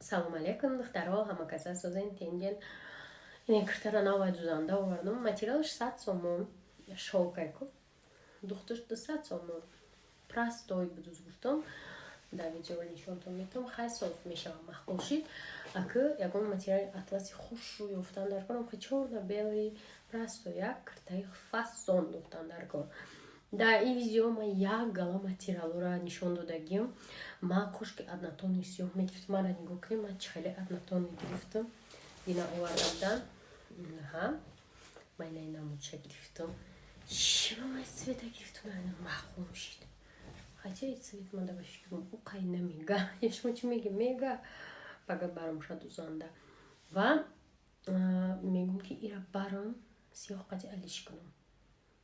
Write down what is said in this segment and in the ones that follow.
Салом алейкум, духтарҳо, ҳама каса созен, тенҷен. Ин киртара навай дузанда овардам. Материалш 100 сомон, шёлкайку. Духтуш 200 сомон. Простой будуз гуфтам. Дар видео нишонтон метавам. Хай, соф мешавам, маъқул шид. Аки ягон материали атласи хушрӯ ёфтан дар корам. Хай, чёрно-белый простой як киртаи фасон духтан дар кор. Дар ин видео ман як гала материалҳоро нишон додагим. Ман кошки однотонный сиёҳ мегирифтам. Мара нигоҳ кунем, ман чӣ хеле однотонный гирифтам. Ина оварда будан. Ҳа, ман ина намудша гирифтам. Чӣ ба ман цвета гирифтам, маъқул шид. Хотя и цвет мада, ба фикрам, уқай намега. Я шумо чӣ меги? Мега пага барам дузанда. Ва мегум, ки ира барам сиёҳ қати алиш кунам.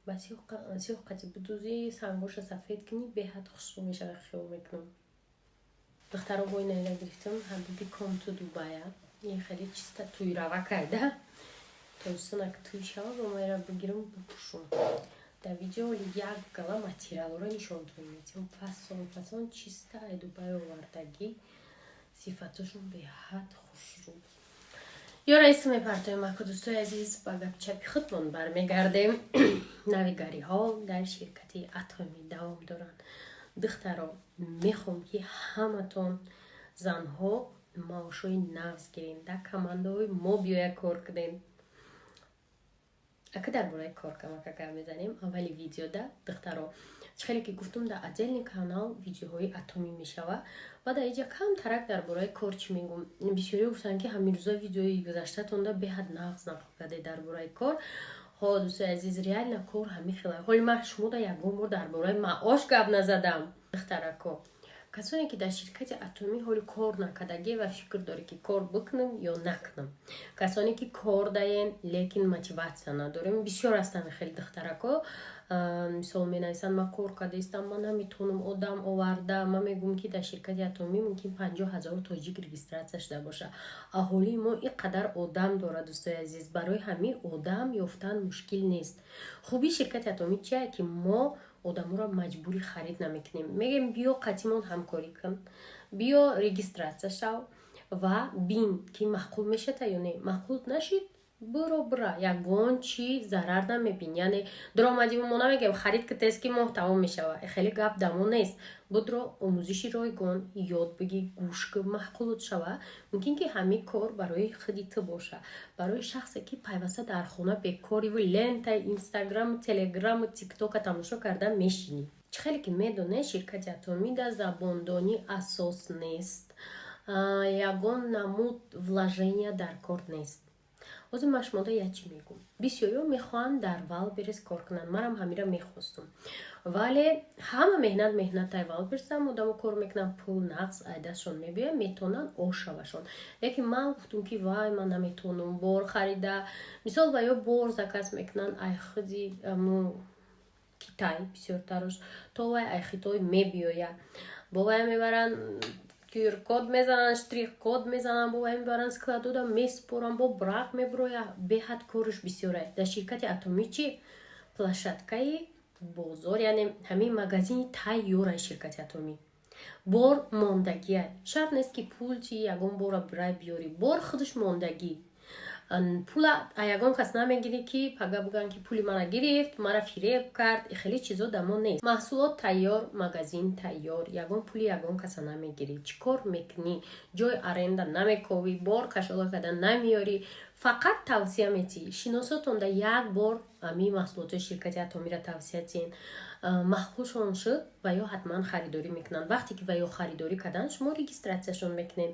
Ба сиёҳ қати бидузӣ, сангоша сафед кунӣ, беҳад хушрӯ мешава, хиёл мекунам. Духтаро, бо ина гирифтам. Ҳабиби come to Дубая. Ин хеле чиста туйрава карда. Тобистонак туй шава, ба ма ира бигирам, бипӯшум. Дар видео як гала материалҳоро нишонтон метиҳам. Фасон фасон, чиста ай Дубай овардагӣ, сифатошон беҳад хушрӯ. Ё раиси мепартоем. Аку, дӯстои азиз, ба гапчапи худмон бармегардем. Навигариҳо дар ширкати Атомӣ давом доранд. Духтаро, мехоҳам, ки ҳаматон занҳо маошҳои нағз гирен, дар командаҳои мо биёя кор кунем. Ака, дар бораи кор камака гап мезанем аввали видеода. Духтаро, чӣ хеле ки гуфтум, дар отдельный канал видеоҳои Атомӣ мешава ва дар иҷа камтарак дар бораи кор чӣ мегум. Бисёриҳо гуфтанд, ки ҳамин рӯза видеои гузаштатонда беҳад нағз нақл кардед дар бораи кор. Ҳо, дӯстои азиз, реально кор ҳамин хела. Ҳоли ман шумо да ягон бор дар бораи маош гап назадам. Духтарако, касоне ки дар ширкати Атомӣ ҳоли кор накардагӣ ва фикр доред, ки кор бикунам ё накунам, касоне ки кор даен, лекин мотиватсия надорем, бисёр ҳастанд хеле духтарако. Мисол, менависанд: «Ман кор кардаистам, ман наметавонам одам оварда». Ман мегӯям, ки дар ширкати Атомӣ мумкин 50 000 тоҷик регистрация шуда боша. Аҳолии мо ин қадар одам дорад, дӯстои азиз, барои ҳамин одам ёфтан мушкил нест. Хубии ширкати Атомӣ чие, ки мо одаморо маҷбури харид намекунем. Мегӯем: «Биё, қатимон ҳамкорӣ кун, биё, регистрация шав ва бин, ки маъқул мешата ё не. Маъқул нашид, биро, бира, ягон чи зарар намебин». Яъне дуромадиму мо намегӯем: «Харид ки, тест ки моҳ тамом мешава». Хеле гап дамо нест. Будро, омӯзиши ройгон ёд бигӣ, гӯш ки маъқулут шава, мумкин ки ҳамин кор барои худи ту боша. Барои шахсе ки пайваста дар хона бекориву лентаи Инстаграму, Телеграму, Тиктока тамошо карда мешинӣ. Чӣ хеле ки медонед, ширкати Атомӣ дар забондонӣ асос нест, ягон намуд вложения дар кор нест. Ҳозир ман шумода як чӣ мегӯм. Бисёриҳо мехоҳанд дар Вайлдберриз кор кунанд. Манам ҳамира мехостум, вале ҳама меҳнат меҳнатай. Вайлдберризам одамо кор мекунанд, пул нағз ай дастшон мебиёяд, метавонанд ошавашон. Лекин ман гуфтум, ки вай, ман наметавонам бор харида. Мисол, ва ё бор заказ мекунанд ай худи Китай, бисёртарош то вай ай Хитой мебиёяд, бо вай мебаранд, QR-код мезананд, штрих-код мезананд, бо вай мебаранд, складода месупоранд, бо брак мебирояд, беҳад корш бисёре. Дар ширкати Атомӣ чӣ? Площадкаи бозор, яъне ҳамин магазини тайёраи ширкати Атомӣ, бор мондагия. Шарт нест, ки пул чи ягон бора бирай биёрӣ, бор худаш мондагӣ. Пула ягон кас намегирӣ, ки пага бигӯянд, ки пули мара гирифт, мара фиреб кард. Хеле чизо дамо нест. Маҳсулот тайёр, магазин тайёр, ягон пули ягон каса намегирӣ. Чӣ кор мекунӣ? Ҷои аренда намековӣ, бор кашола карда намеёрӣ, фақат тавсия метиҳӣ. Шиносотонда як бор ами маҳсулоти ширкати Атомиро тавсия тиҳен. Маъқулшон шуд, ва ё ҳатман харидорӣ мекунанд. Вақте ки ва ё харидорӣ карданд, шумо регистратсияшон мекунед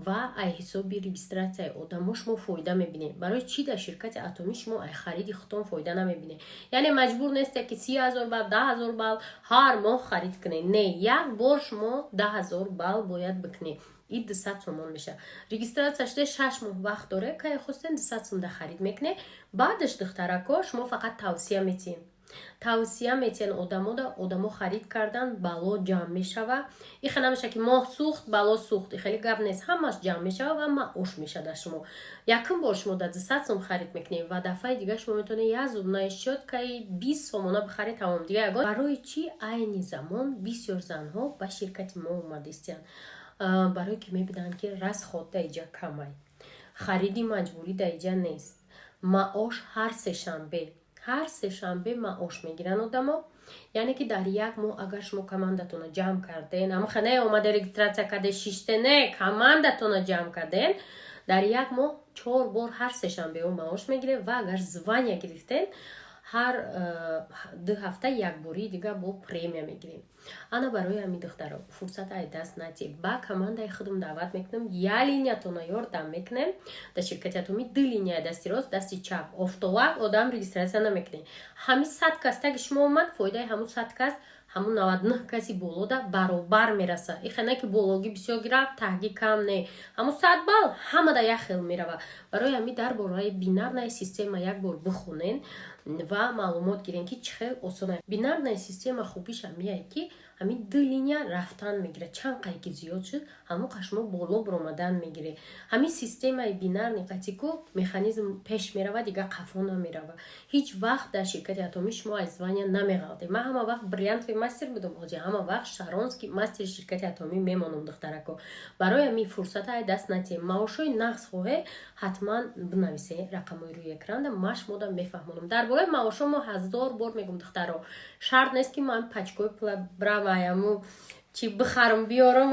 ва ай ҳисоби регистратсияи одамо шумо фоида мебинед. Барои чӣ дар ширкати Атомӣ шумо ай хариди худтон фоида намебинед? Яъне маҷбур несте, ки 30 000 балл, 10 000 балл ҳар моҳ харид кунед. Не, як бор шумо 10 000 балл бояд бикунед, и 200 сомон мешавад. Регистратсия шуда, 6 моҳ вақт доре, кае хостен, 200 сом да харид мекунед. Баъдаш, духтарако, шумо фақат тавсия метиҳед. Тавсия метиҳен одамода, одамо харид кардан, бало ҷамъ мешава. Ихе намеша, ки моҳ сӯхт, бало сӯхт, хеле гап нест. Ҳамаш ҷамъ мешава ва маош мешава дар шумо. Якум бор шумо дар 200 сом харид мекунед ва дафъаи дигар шумо метавонед як зубная щёткаи 20 сомона бихаред, тамом. Дига ягон. Барои чӣ айни замон бисёр занҳо ба ширкати мо омадистиянд? Барое ки мебинанд, ки расход дар иҷа камай, хариди маҷбурӣ дар иҷа нест, маош ҳар сешанбе, ҳар сешанбе маош мегиранд одамо. Яъне ки дар як моҳ, агар шумо командатона ҷамъ карден, амха не омада регистрация карде шиште, не, командатона ҷамъ карден, дар як моҳ чор бор ҳар сешанбео маош мегиред. Ва агар звания гирифтен, ҳар 2 ҳафта якбории дига бо премия мегирем. Ана барои ҳамин, духтаро, фурсат ай даст натиҳ. Ба командаи худам даъват мекунам, я линиятона ёрдам мекунем. Дар ширкати Атомӣ ду линия: дасти рост, дасти чап. Офтовак одам регистрация намекунем. Ҳамин 100 кас таги шумо омад, фоидаи ҳамун 100 кас ҳамун 99 каси болода баробар мераса. Ихе не ки бологӣ бисёр гирав, таҳги кам, не, ҳамун 100 балл ҳамада як хел мерава. Барои ҳамин дар бораи бинарная система як бор бихонен ва маълумот гирен, ки чӣ хел осона бинарная система. Хубиш ҳамияе, ки ҳамин ду линия рафтан мегирад. Чанд қай ки зиёд шуд, ҳамон қа шумо боло биромадан мегиред. Ҳамин системаи бинарный қатику механизм пеш мерава, дигар қафо намерава. Ҳеҷ вақт дар ширкати Атомӣ шумо аз звания намеғалтед. Ман ҳама вақт бриллиантовый мастер будам, ҳозир ҳама вақт шаронский мастери ширкати Атомӣ мемонам. Духтарако, барои ҳамин фурсата ай даст натиҳем. Маошҳои нағз хоҳе, ҳатман бинависе рақамҳои рӯи экранда, ман шумода мефаҳмонам. Дар бораи маошҳо мо ҳазор бор мегӯм, духтаро, шарт нест, ки ман пачкои пула браваяму чи бихарам, биёрам,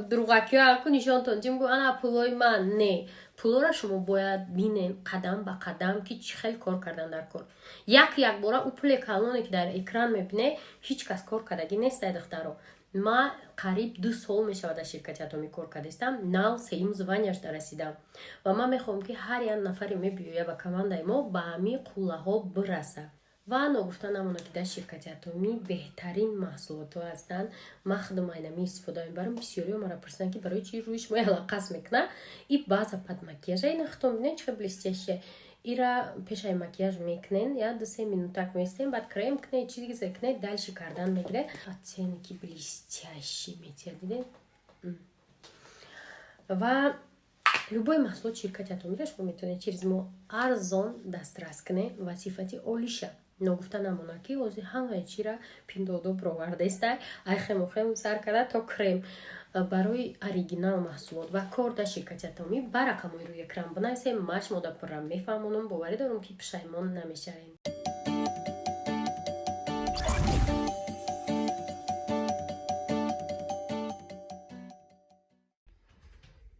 дуруғакиҳо ку нишонтон тим, гу ана пулои ман. Не, пулоро шумо бояд бинен қадам ба қадам, ки чӣ хел кор кардан дар кор. Як якбора ӯ пуле калоне, ки дар экран мебине, ҳеҷ кас кор кардагӣ нест, ай духтаро. Ма қариб 2 сол мешавад дар ширкати Атомӣ кор кардастам, нав сеюм званияш дарасидам. Ва ман мехоҳам, ки ҳар як нафаре мебиёя ба командаи мо, ба ҳамин қуллаҳо бираса. Ва ногуфта намонад, ки дар ширкати Атомӣ беҳтарин маҳсулотҳо ҳастанд. Ман худам айнами истифода мебарам. Бисёриҳо маро пурсиданд, ки барои чи рӯи шумо ялақас мекунад. И база под макияжа, ина худтон бинед, чӣ блестящая. Ира пешаи макияж мекунен, я 2-се минутак местем, баъд крем кунед, чизе кунед, дальше кардан мегиред. Оттенки блестящий метиҳад, дидед? Ва любой маҳсулот ширкати Атомиро шумо метавонед через мо арзон дастрас кунед ва сифати олиша. Ногуфта намонад, ки ҳозир ҳамаи чира Пиндодо бировардаистай, ай хемохем сар карда то крем. Барои оригинал маҳсулот ва кор дар ширкати Атомӣ ба рақамҳои рӯи экран бинависем, ман шумода пурра мефаҳмонам. Боварӣ дорам, ки пушаймон намешавем.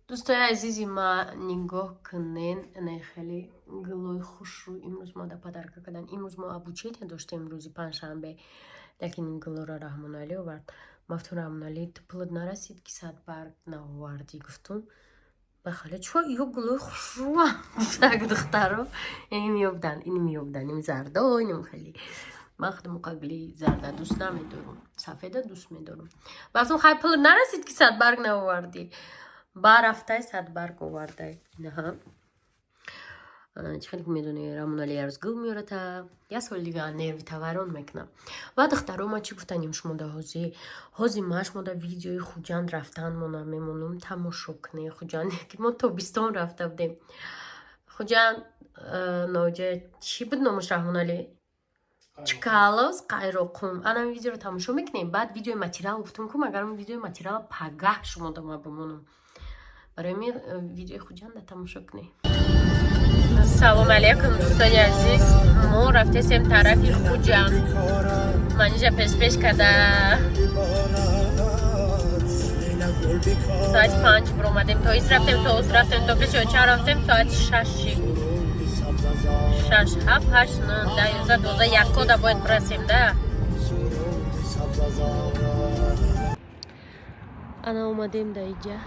Дӯстои азизи ма, нигоҳ кунен, ина хеле гулои хушрӯ имрӯз ма да подарка кардан. Имрӯз мо обучение доштем, рӯзи панҷшанбе, лекин ин гулоро Раҳмоналӣ овард. Ма гуфтам: «Раҳмоналӣ, ту пулат нарасид, ки садбарг наовардӣ?» Гуфтум: «Бахале, чо ё гулои хушрӯа?» Гуфтак, духтаро, ин меёбдан, ин меёбдан, ин зардо, инам хеле. Ман худам гули зарда дӯст намедорам, сафеда дӯст медорам. Гуфтам: «Хай, пулат нарасид, ки садбарг наовардӣ?» Барафтай, садбарг овардай. Инаҳа, чӣ хеле ки медони, Рамоналӣ ярӯз гул меората, як соли дига нерви тавайрон мекунам. Ва духтаро, ма чӣ гуфтанем шумода ҳозир? Ҳозир ма шумода видеои Хуҷанд рафтанмона мемонам, тамошо кунед. Хуҷанд, ки мо тобистон рафта будем, Хуҷанд, ноҷа чӣ буд номаш, Раҳмоналӣ? Чкаловск, Қайроқум. Анам видеоро тамошо мекунем. Баъд видеои материал гуфтум ку, магар видеои материал пагаҳ шумода ма бимонам. Барои ми видеои Хуҷанда тамошо кунед. Салом алейкум, дӯстони азиз! Мо рафтесем тарафи Хуҷанд. Манижа пешпеш карда, соати 5 биромадем, то ис рафтем, то ус рафтем, то пеши оча рафтем, соати шаши, шаш, ҳафт, ҳашт, нӯ, 10, 11, 12, якода бояд бирасем да. Ана омадем да иҷа,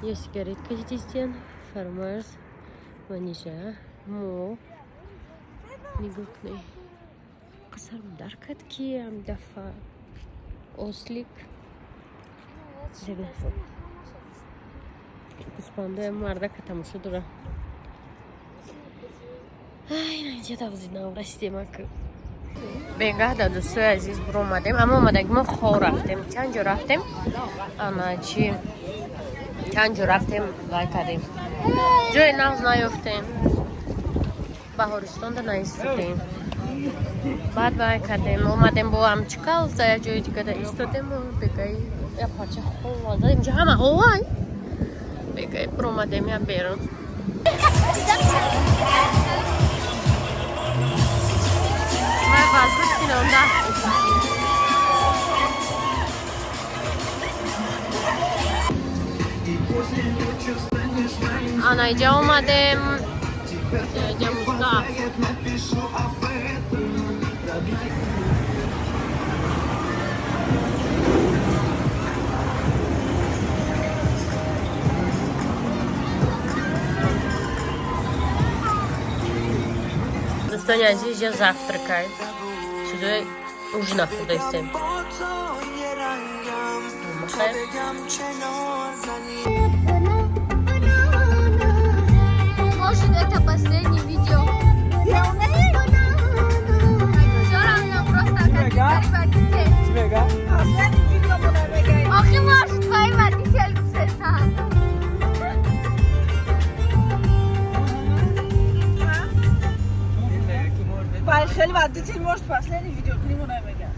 я сигарет кашидистиян. Фармарз, Манижа, мо. Нигоҳ кунед, қасарм дар кард, ки ам дафъа ослик гӯспандоя мардака тамошо дора. Ай, инҷа давзи нав расидем. Ака бегаҳ да, дӯстои азиз, биромадем, аммо омадаги мо хор рафтем, чанд ҷо рафтем, ана чи, чанд ҷо рафтем, вай кардем, ҷои нағз наёфтем, Баҳористонда наистодем. Баъд вай кардем, омадем бо ҳамчикал, за як ҷои дигада истодем. Бегаи. Я парча хова зад. Инҷа ҳама ҳовай. Бегай промадем я берун. Вай вазд кинонда. Ана иҷа омадем. Иҷа муста. Дӯстони азиз, иҷа завтракай. Чизои ужина хӯрдаистем. Может, это последнее видео. Все равно просто как водитель. Охи, может, твои водитель гуфтесан. خیلی водитель может последний видео клипу намегам.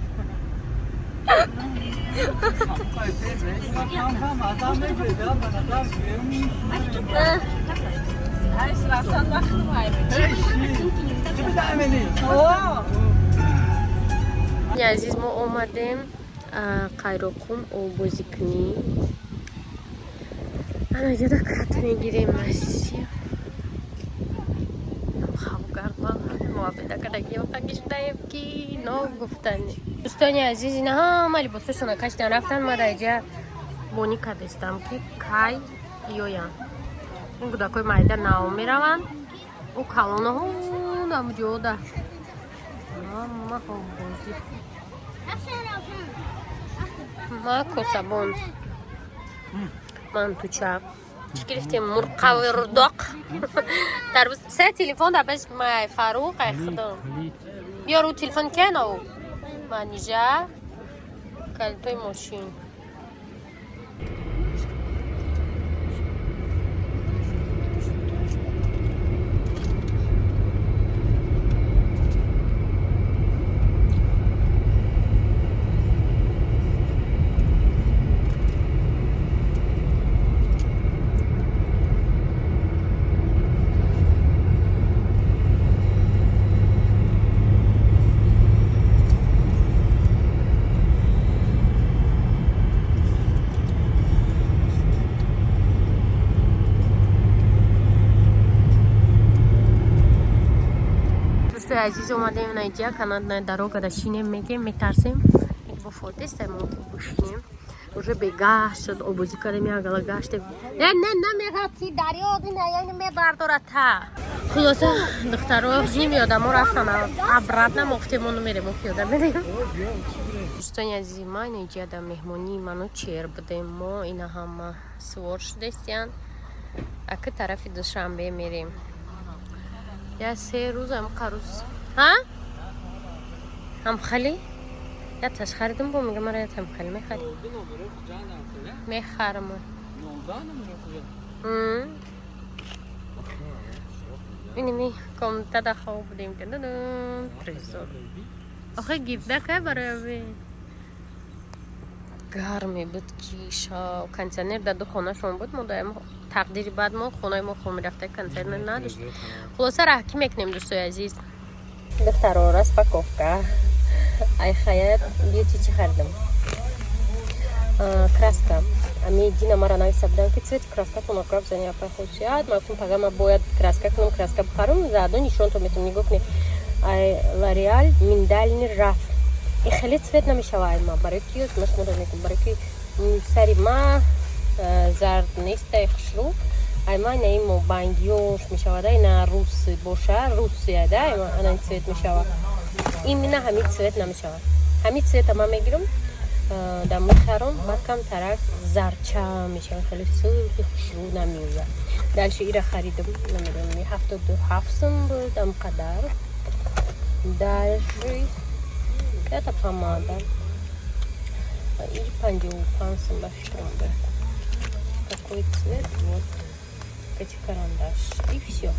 Азиз, мо омадем Қайроқум обозикунӣ. Ана ҷода кат мегирем. Масия муабедакадагиёқагишдаем ки ногуфтани. Дӯстони азиз, ина ҳама либосошона кашидан рафтан. Ма дар иҷа бонӣ кардастам, ки кай ёянд. Ин кӯдакҳои майда нав мераванд, ӯ калонаҳо намҷода ҳама обозӣ. Ма косабон мантуча чӣ гирифтем? Мурқавирдоқ, тарбуз. Се телефон дар пеш май Фаруқ. Ай худо, биёр ӯ телефон кенов. Манижа, калитои мошин. Дӯстои азиз, омадем наиҷа канатная дорога да шинем, мегем, метарсем, бо фотестем бушинем. Уже бегаҳ шуд, обозӣ кардем, як гала гаштем. Не, не, намеғати дарё дина, яъне мебардората. Хулоса, духтаро, ними одамо рафтан обратно, мо гуфтем, мо намерем, мо пиёда мерем. Дӯстони азизи ман, иҷа дар меҳмонии ману чер будем. Мо ина ҳама сувор шудестиянд, аки тарафи Душанбе мерем. Я 3 рӯз ам қаруз ҳа ҳамхали я таш харидам, бо мега мара я ҳамхали мехари, мехарам. Иними комнатада хоб будем. Трезор охе гибдакай барои гарме буд, ки шав кондиционер дар ду хонашон буд. Мо даем тақдири баъд, мо хонаи мо хом рафта, кондиционер надошт. Хулоса, раҳкӣ мекунем, дӯстои азиз. Духтаро, распаковка. Ай Хаят Бьюти чӣ харидам? Краска. Ами дина мара нависа будам, ки цвет краскатон гап зани, апай хусият. Ма гуфтам, пага ма бояд краска кунам, краска бихарам, заодно нишонтон метавон. Нигоҳ кунед, ай Лореал миндальный раф. И хеле цвет намешава ай ма, барои ки ма шуморо мегӯм, барои ки сари ма зард нестай хушрӯ. Ай ма ина ин мобангиёш мешавад, ина рус боша, русия да, ана ин цвет мешава. Именно ҳамин цвет намешавад. Ҳамин цвета ман мегирам, дар мехарам, баъд камтарак зарча мешавад, хеле сурхи хушрӯ намеояд. Дальше ира харидам, намедонам, 77 сум буд, амқадар. Дальше это помада. И 55 сум ба фикрам буд. Какой цвет? Вот эти карандаш. И все.